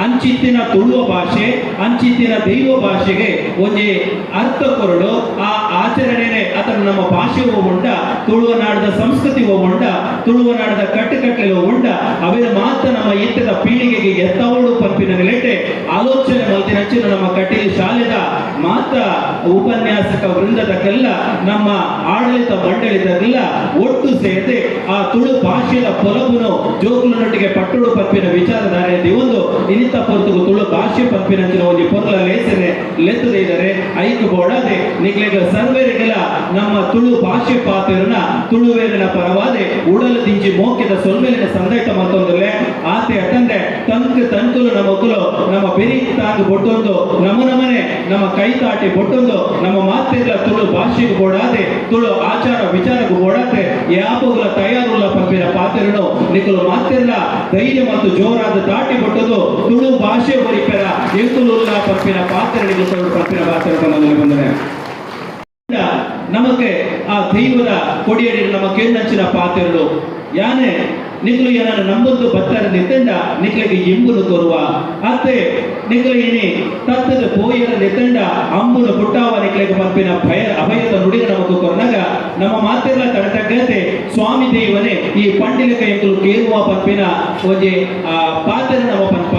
ಅಂಚಿತ್ತಿನ ತುಳುವ ಭಾಷೆ, ಅಂಚಿತ್ತಿನ ದೈವ ಭಾಷೆಗೆ ಒಂಜಿ ಅರ್ಥ ಕೊರಡು. ಆ ಆಚರಣೆನೆ ಅಥವಾ ನಮ್ಮ ಭಾಷೆ ಉಂಡ, ತುಳುವ ನಾಡದ ಸಂಸ್ಕೃತಿ ಉಂಡ, ತುಳುವ ನಾಡದ ಕಟ್ಟುಕಟ್ಟಲೆ ಉಂಡ, ಅವೆನ ಮಾತ್ರ ನಮ್ಮ ಇತ್ತದ ಪೀಳಿಗೆಗೆ ಎತ್ತವಳು ಪನ್ಪಿನ ನೆಲೆಟೆ ಆಲೋಚನೆ ಮಲ್ತಿನಂಚಿನ ನಮ್ಮ ಕಟೀಲು ಶಾಲೆದ ಮಾತ್ರ ಉಪನ್ಯಾಸಕ ವೃಂದದಕ್ಕೆಲ್ಲ, ನಮ್ಮ ಆಡಳಿತ ಮಂಡಳಿದಕ್ಕೆಲ್ಲ ಒಟ್ಟು ಸೇರಿದೆ ಆ ತುಳು ಭಾಷೆಯ ಪೊಲಬುನು ಜೋಕುಲನೊಟ್ಟಿಗೆ ಪಟ್ಟುಡು ಪನ್ಪಿನ ವಿಚಾರಧಾರೆ ಒಂದು ಇನಿತ ಪೊರ್ತುಗು ತುಳು ಭಾಷೆ ಪನ್ಪಿನಂಚಿನ ಒಂಜಿ ಪೊರ್ಲ ಲೇಸನೆ ಲೆತ್ತದ ಇದ್ದಾರೆ. ಐಕ್ ಬೋಡಾದೆ ನಿಕ್ಲೆಗ್ ಸರ್ವೇರಿಗೆಲ್ಲ ನಮ್ಮ ತುಳು ಭಾಷೆ ಪಾತೆರುನ ತುಳುವೇರಿನ ಪರವಾದೆ ಉಡಲು ದಿಂಜಿ ಮೋಕೆದ ಸೊಲ್ಮೆಲಿನ ಸಂದೈತ ಮತ್ತೊಂದುಲ್ಲೆ. ಆತೆ ಅತಂದೆ ತಂಕ್ ತಂಕುಲು ನಮಕುಲು ನಮ್ಮ ಬೆರಿ ತಾಂಗ್ ಬೊಟ್ಟೊಂದು, ನಮ್ಮ ನಮನೆ ನಮ್ಮ ಕೈ ತಾಟಿ ಬೊಟ್ಟೊಂದು, ನಮ್ಮ ಮಾತೆರ್ಲ ತುಳು ಭಾಷೆಗೆ ಬೋಡಾದೆ, ತುಳು ಆಚಾರ ವಿಚಾರಕ್ಕೆ ಬೋಡಾದೆ ಯಾಪಗುಲ ತಯಾರುಲ್ಲ ಪನ್ಪಿನ ಪಾತೆರುನು ನಿಕುಲು ಮಾತೆರ್ಲ ಧೈರ್ಯ ಮತ್ತು ಜೋರಾದ ದಾಟಿ ಬೊಟ್ಟೊಂದು ತುಳು ಭಾಷೆ ಒರಿಪೆರ ಎಂಕುಲುಲ್ಲ ಪನ್ಪಿನ ಪಾತೆರಣಿಗೆ ತುಳು ಪನ್ಪಿನ ಪಾತೆರ ಬಂದರೆ ನಮಗೆ ಆ ದೈವದ ಕೊಡಿಯಡಿ ನಮ್ಮ ಕೇಂದಂಚಿನ ಪಾತೆರಳು ಯಾನೆ ನಿಕ್ಲು ಏನನ್ನ ನಂಬೊಂದು ಬತ್ತರ ನಿತ್ತಂಡ ನಿಕ್ಲಿಗೆ ಇಂಬುನು ಕೊರುವ ಅತ್ತೆ, ನಿಕ್ಲು ಇನಿ ತತ್ತದ ಪೋಯರ ನಿತ್ತಂಡ ಅಂಬುನು ಪುಟ್ಟಾವ ನಿಕ್ಲಿಗೆ ಪನ್ಪಿನ ಭಯ ಅಭಯದ ನುಡಿನ ನಮಕು ಕೊರ್ನಗ ನಮ್ಮ ಮಾತೆಲ್ಲ ತಡತಕ್ಕಂತೆ ಸ್ವಾಮಿ ದೇವನೇ ಈ ಪಂಡಿಲಕ ಎಂಕುಲು ಕೇರುವ ಪನ್ಪಿನ ಒಂಜಿ ಆ ಪಾತೆರ ನಮ್ಮ ಪನ್ಪ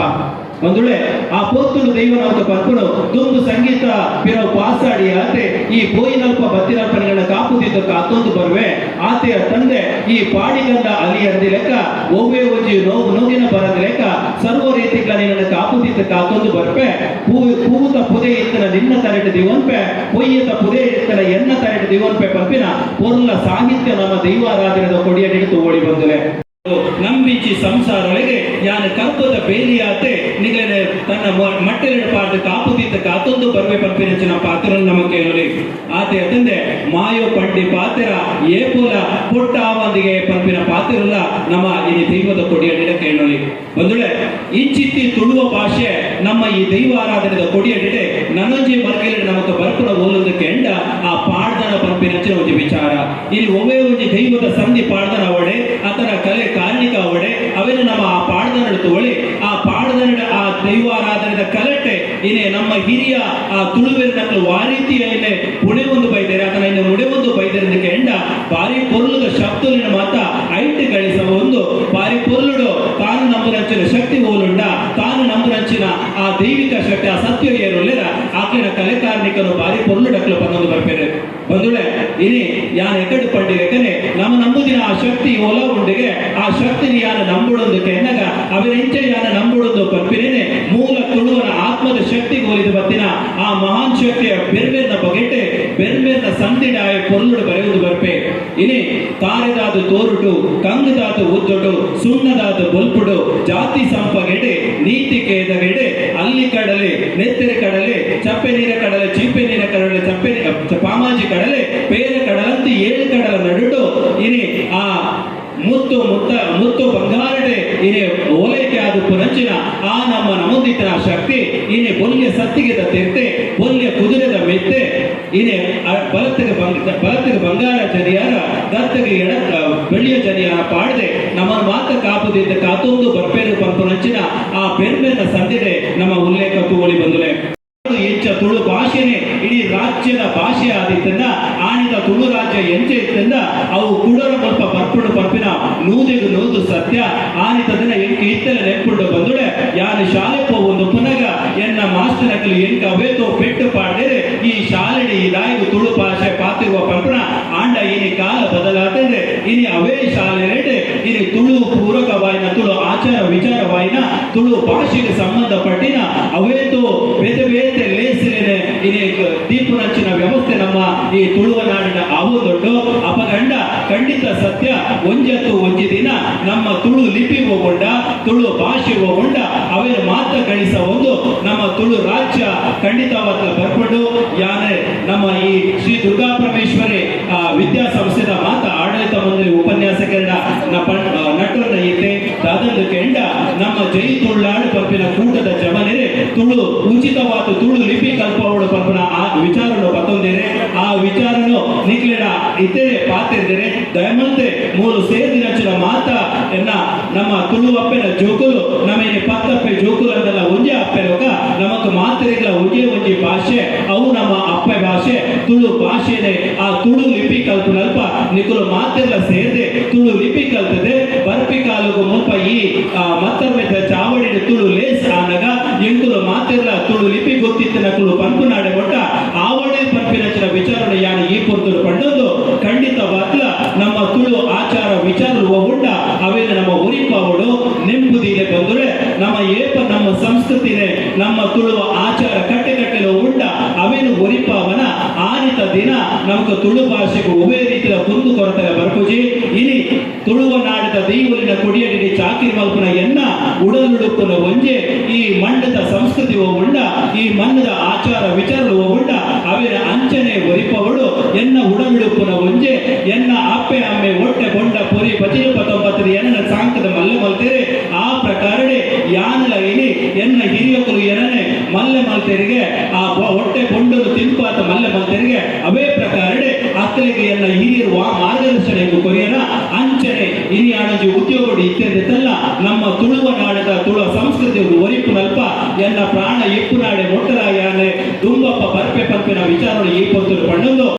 ಒಂದುಳೆ. ಆ ಪೋತುಡು ದೈವ ನಮಕ ಪನ್ಪುನು ದುಂಬು ಸಂಗೀತ ಪಿರವು ಪಾಸಾಡಿ ಆತೆ ಈ ಪೋಯಿನಲ್ಪ ಬತ್ತಿನಲ್ಪನಿಗಳ ಕಾಪುದಿದ್ದ ಕಾತೊಂದು ಬರುವೆ. ಆತೆಯ ತಂದೆ ಈ ಪಾಡಿಗಂದ ಅಲಿ ಅಂದಿ ಲೆಕ್ಕ ಒವ್ವೇ ಒಂಜಿ ನೋವು ನೋಗಿನ ಬರದ ಲೆಕ್ಕ ಸರ್ವ ರೀತಿಗಳ ನಿನ್ನ ಕಾಪುದಿದ್ದ ಕಾತೊಂದು ಬರ್ಪೆ. ಪೂತ ಪುದೆ ಇತ್ತನ ನಿನ್ನ ತರೆಟು ದಿವನ್ಪೆ, ಪೊಯ್ಯತ ಪುದೆ ಇತ್ತನ ಎನ್ನ ತರೆಟು ದಿವನ್ಪೆ ಪನ್ಪಿನ ಪೊರ್ಲ ಸಾಹಿತ್ಯ ನಮ್ಮ ದೈವಾರಾಧನೆದ ಕೊಡಿಯಡಿಗೆ ಓಡಿ ಬಂದುವೆ. ನಂಬಿಚಿ ಸಂಸಾರೊಳಗೆ ಯಾನ ಕರ್ಪದ ಬೇಲಿಯಾತೆ ನಿಗಲನೆ ತನ್ನ ಮಟ್ಟೆಲೆಡು ಪಾಡ್ದು ಕಾಪುದಿತ್ತ ಕಾತೊಂದು ಬರ್ವೆ ಪನ್ಪಿನಂಚಿನ ಪಾತ್ರ ನಮ್ಮ ಕೇಳಲಿ. ಆತೆ ಅತಂದೆ ಮಾಯೋ ಪಂಡಿ ಪಾತೆರ ಏಪೋಲ ಪೊಟ್ಟಾವಂದಿಗೆ ಪನ್ಪಿನ ಪಾತ್ರಲ್ಲ ನಮ್ಮ ಈ ದೈವದ ಕೊಡಿಯಡಿಡ ಕೇಳಲಿ ಬಂದುಳೆ. ಇಂಚಿತ್ತಿ ತುಳುವ ಭಾಷೆ ನಮ್ಮ ಈ ದೈವಾರಾಧನೆದ ಕೊಡಿಯಡಿಡೆ ನನೊಂಜಿ ಮರ್ಕೆಲೆ ನಮಕ್ ಬರ್ಪುನ ಓಲೊಂದು ಕೆಂಡ ಆ ಪಾಡ್ದನ ಪನ್ಪಿನಂಚಿನ ಒಂಜಿ ವಿಚಾರ. ಇಲ್ಲಿ ಒವ್ವೇ ಒಂಜಿ ದೈವದ ಸಂಧಿ ಪಾಡ್ದನ ಅವಡೆ ಆತನ ಕಲೆ ಕಾರ್ಣಿಕ ಅವಡೆ ಅವೆನ ನಮ್ಮ ಆ ಪಾಡ್ದನಡು ತೋಳಿ ಆ ಪಾಡ್ದನಡ ಆ ದೈವಾರಾಧನೆದ ಕಲೆಟೆ ಇನೆ ನಮ್ಮ ಹಿರಿಯ ಆ ತುಳುವೆರ್ನಕ್ಲು ವಾರೀತಿಯ ಇನೆ ಪುಣೆ ಒಂದು ಬೈದೇರೆ ಅದನ್ನ ಇನ್ನು ಮುಡೆ ಒಂದು ಬೈದೇರೆ ಕೆಂಡ ಬಾರಿ ಪೊರ್ಲುದ ಶಬ್ದಲಿನ ಮಾತ ಐಟ್ ಗಳಿಸ ಒಂದು ಬಾರಿ ಪೊರ್ಲುಡು ತಾನು ನಂಬುನಂಚಿನ ಶಕ್ತಿ ಓಲುಂಡ, ತಾನು ನಂಬುನಂಚಿನ ಆ ದೈವಿಕ ಶಕ್ತಿ, ಆ ಸತ್ಯ ಏರುಲ್ಲೇರ ಆಕ್ಲಿನ ಕಲೆ ಕಾರ್ಣಿಕನು ಬಾರಿ ಪೊರ್ಲುಡಕ್ಲು ಬಂದೊಂದು ಬರ್ಪೇರೆ ಬಂದುಳೆ. ಇನಿ ಯಾನ್ ಎಕಡು ಪಂಡಿರಕನೆ ನಮ್ಮ ನಂಬುದಿನ ಆ ಶಕ್ತಿ ಒಲ ಉಂಡಿಗೆ ಆ ಶಕ್ತಿನ ಯಾನ ನಂಬುಡೊಂದು ಕೆನ್ನಗ ಅವರ ಇಂಚೆ ಯಾನ ನಂಬುಡೊಂದು ಪನ್ಪಿನೇನೆ ಮೂಲ ತುಳುವನ ಆತ್ಮದ ಶಕ್ತಿಗೆ ಒಲಿದು ಬತ್ತಿನ ಆ ಮಹಾನ್ ಶಕ್ತಿಯ ಬೆರ್ಮೆರ್ನ ಬಗೆಟೆ ಬೆರ್ಮೆರ್ನ ಸಂದಿಡಾಯ ಪೊರ್ಲುಡು ಬರೆಯುವುದು ಬರ್ಪೆ. ಇನಿ ತಾರೆದಾದು ತೋರುಟು, ಕಂಗುದಾದು ಉದ್ದೊಡು, ಸುಣ್ಣದಾದು ಬೊಲ್ಪುಡು, ಜಾತಿ ಸಂಪಗೆಡೆ, ನೀತಿ ಕೇದಗೆಡೆ, ಅಲ್ಲಿ ಕಡಲೆ ನೆತ್ತೆರೆ ಕಡಲೆ, ಚಪ್ಪೆ ನೀರ ಕಡಲೆ, ಚೀಪೆ ನೀರ ಕಡಲೆ, ಚಪ್ಪೆ ಪಾಮಾಜಿ ಕಡಲೆ, ಪೇರೆ ಕಡಲಂತ ಏಳು ಕಡಲ ನಡುಟು ಇನಿ ಆ ಮುತ್ತು ಮುತ್ತ ಮುತ್ತು ಬಂಗಾರಡೆ ಇನಿ ಓಲೈಕೆ ಆದ ಪುನಂಚಿನ ಆ ನಮ್ಮ ನಮುದಿತ್ತಿನ ಶಕ್ತಿ ಇನಿ ಬೊಲ್ಯ ಸತ್ತಿಗೆದ ತೆರ್ತೆ, ಬೊಲ್ಯ ಕುದುರೆದ ಮೆತ್ತೆ, ಇನಿ ಬಲತ್ತಿಗೆ ಬಲತ್ತಿಗೆ ಬಂಗಾರ ಜರಿಯಾರ, ದತ್ತಗೆ ಎಡ ಬೆಳ್ಳಿಯ ಜರಿಯಾರ ಪಾಡದೆ ನಮ್ಮನ್ನು ಮಾತ ಕಾಪುದಿದ್ದ ಕಾತೊಂದು ಬರ್ಪೇರು ಪಂಪುನಂಚಿನ ಆ ಬೆರ್ಮೆರ್ನ ಸಂದಿಡೆ ನಮ್ಮ ಉಲ್ಲೇಖ ತೂವಳಿ ಬಂದುಲೆ. ಎಂಚ ತುಳು ಭಾಷೆನೆ ಇಡೀ ರಾಜ್ಯದ ಭಾಷೆ ಆದಿತ್ತಂದ ಆಣಿದ ತುಳು ರಾಜ್ಯ ಎಂಚ ಇತ್ತಂದ ಅವು ಕುಡರ ಸ್ವಲ್ಪ ಬರ್ಪುಡು ಪರ್ಪಿನ ನೂದೆಗು ನೂದು ಸತ್ಯ. ಆನಿತ ದಿನ ಎಂಕ್ ಇತ್ತಲ ನೆನ್ಪುಂಡು ಬಂದುಡೆ, ಯಾನು ಶಾಲೆ ಪೋವೊಂದು ಪುನಗ ಎನ್ನ ಮಾಸ್ಟರ್ ಎಂಕ್ ಅವೇತೋ ಪೆಟ್ಟು ಪಾಡ್ದೇರೆ ಈ ಶಾಲೆಡೆ ಈ ದಾಯಿಗು ತುಳು ಭಾಷೆ ಪಾತಿರುವ ಪಂಪುನ. ಆಂಡ ಇನಿ ಕಾಲ ಬದಲಾತಂದ್ರೆ ಇನಿ ಅವೇ ಶಾಲೆ ಇನಿ ತುಳು ಪೂರಕವಾಯಿನ, ತುಳು ಆಚಾರ ವಿಚಾರವಾಯಿನ, ತುಳು ಭಾಷೆಗೆ ಸಂಬಂಧಪಟ್ಟಿನ ಅವೇತೋ ಬೇತೆ ಬೇತೆ ಲೇಸಿಲೇನೆ ಇನಿ ದೀಪುನಂಚಿನ ವ್ಯವಸ್ಥೆ ನಮ್ಮ ಈ ತುಳುವ ನಾಡಿನ ಅವು ದೊಡ್ಡ ಅಪಗಂಡ ಖಂಡಿತ ಸತ್ಯ. ಒಂಜತ್ತು ಒಂಜಿ ದಿನ ನಮ್ಮ ತುಳು ಲಿಪಿ ಹೋಗೊಂಡ, ತುಳು ಭಾಷೆ ಹೋಗೊಂಡ ಅವೇನು ಮಾತ ಗಳಿಸ ಒಂದು ನಮ್ಮ ತುಳು ರಾಜ್ಯ ಖಂಡಿತವಾದ ಬರ್ಪಡು. ಯಾನೆ ನಮ್ಮ ಈ ಶ್ರೀ ದುರ್ಗಾ ಪರಮೇಶ್ವರಿ ವಿದ್ಯಾಸಂಸ್ಥೆದ ಮಾತ ಆಡಳಿತ ಮಂಡಳಿ ಉಪನ್ಯಾಸಕರ ನಟರನ್ನ ಇತ್ತೆ ದಾದಂದು ಕೆಂಡ ನಮ್ಮ ಜೈ ತುಳ್ಳಾಡು ಪಂಪಿನ ಕೂಟದ ಜಮನೆರೆ ತುಳು ಉಚಿತವಾದ ತುಳು ಲಿಪಿ ಕಲ್ಪವಳು ಪಂಪನ ಆ ವಿಚಾರನು ಪತ್ತೊಂದೇನೆ. ಆ ವಿಚಾರನು ನಿಕ್ಲೆಡ ಇತರೆ ಪಾತಿರ್ದೇನೆ. ದಯಮಂತೆ ಮೂರು ಸೇರ್ದಿನಂಚಿನ ಮಾತ ಎನ್ನ ನಮ್ಮ ತುಳು ಅಪ್ಪೆನ ಜೋಕುಲು ನಮ್ಮ ಪತ್ತಪ್ಪೆ ಜೋಕುಲು. ನಿಕುಲು ಮಾತೆರ್ಲ ಸೇರ್ದೆ ತುಳು ಲಿಪಿ ಕಲ್ತದೆ. ಬರ್ಪಿ ಕಾಲಗು ಮುಲ್ಪ ಈ ಮತ್ತರ್ಮೆದ ಚಾವಡಿ ತುಳು ಲೇಸ್ ಆನಗ ಎಂಕುಲು ಮಾತೆರ್ಲ ತುಳು ಲಿಪಿ ಗೊತ್ತಿತ್ತನಕುಲು ಪನ್ಪುನಾಡೆ ಮೊಟ್ಟ ಆವಡೆ ಪನ್ಪಿನಂಚಿನ ವಿಚಾರಣೆ ಯಾನ್ ಈ ಪೊರ್ತುಡು ಪಂಡೊಂದು, ಖಂಡಿತವಾಗ್ಲ ನಮ್ಮ ತುಳು ಆಚಾರ ವಿಚಾರ ಉಂಡ ಅವೇನ ನಮ್ಮ ಒರಿಪಾವಡು ನೆಂಪುದೀಲೆ ಬಂದ್ರೆ. ನಮ್ಮ ಏಪ ನಮ್ಮ ಸಂಸ್ಕೃತಿನೇ, ನಮ್ಮ ತುಳುವ ಆಚಾರ ಕಟ್ಟೆ ಕಟ್ಟೆಲು ಉಂಡ ಅವೇನು ಒರಿಪಾವನ, ಆನಿತ ದಿನ ನಮಕ್ ತುಳು ಭಾಷೆಗೆ ಒವೇ ರೀತಿಯ ಕುಂದು ಕೊರತೆ ಬರ್ಪುಜಿ. ಇನಿ ತುಳುವ ನಾಡಿದ ದೈವಲಿನ ಕೊಡಿಯಡಿ ಚಾಕಿರಿ ಮಲ್ಪುನ ಎನ್ನ ಉಡಲುಡುಪ್ಪುನ ಒಂಜೆ ಈ ಮಣ್ಣದ ಸಂಸ್ಕೃತಿ ಉಂಡ, ಈ ಮಣ್ಣದ ಆಚಾರ ವಿಚಾರ ಉಂಡ ಅವೇನ ಅಂಚನೆ ಒರಿಪವಳು. ಎನ್ನ ಉಡಲುಡುಪ್ಪುನ ಒಂಜೆ ಎನ್ನ ಅಪ್ಪೆ ಅಮ್ಮೆ ಒಟ್ಟೆ ಬೊಂಡ ಪೊರಿ ಬಜಿಲು 19 ಎನ್ನ ಸಾಂಕದ ಮಲ್ಲೆ ಮಲ್ತೇರೆ, ಆ ಪ್ರಕಾರಡೆ ಯಾನಲ ಇನಿ ಎನ್ನ ಹಿರಿಯಕರು ಏನನೆ ಮಲ್ಲೆ ಮಲ್ತೆರಿಗೆ ಆ ಹೊಟ್ಟೆ ಬೊಂಡಲು ತಿನ್ಪಾತ ಮಲ್ಲೆ ಮಲ್ತೆರಿಗೆ, ಅವೇ ಪ್ರಕಾರಡೆ ಅಕ್ಕಲಿಗೆ ಎನ್ನ ಹಿರಿಯರು ವಾ ಮಾರ್ಗದರ್ಶನ ಕೊರಿಯರ ಅಂಚನೆ ಇನಿ ಆನಂಜಿ ಉದ್ಯೋಗ ಇತ್ತೆಂದೆಲ್ಲ ನಮ್ಮ ತುಳುವ ನಾಡದ ತುಳುವ ಸಂಸ್ಕೃತಿ ಒರಿಪುನಲ್ಪ ಎನ್ನ ಪ್ರಾಣ ಎಪ್ಪು ನಾಡೆ ಮೊಟ್ಟಲ ಯಾನೆ ದುಂಬಪ್ಪ ಬರ್ಪೆ ಪನ್ಪಿನ ವಿಚಾರ ಈ ಪೊರ್ತುಡು ಪಂಡೊಂದು.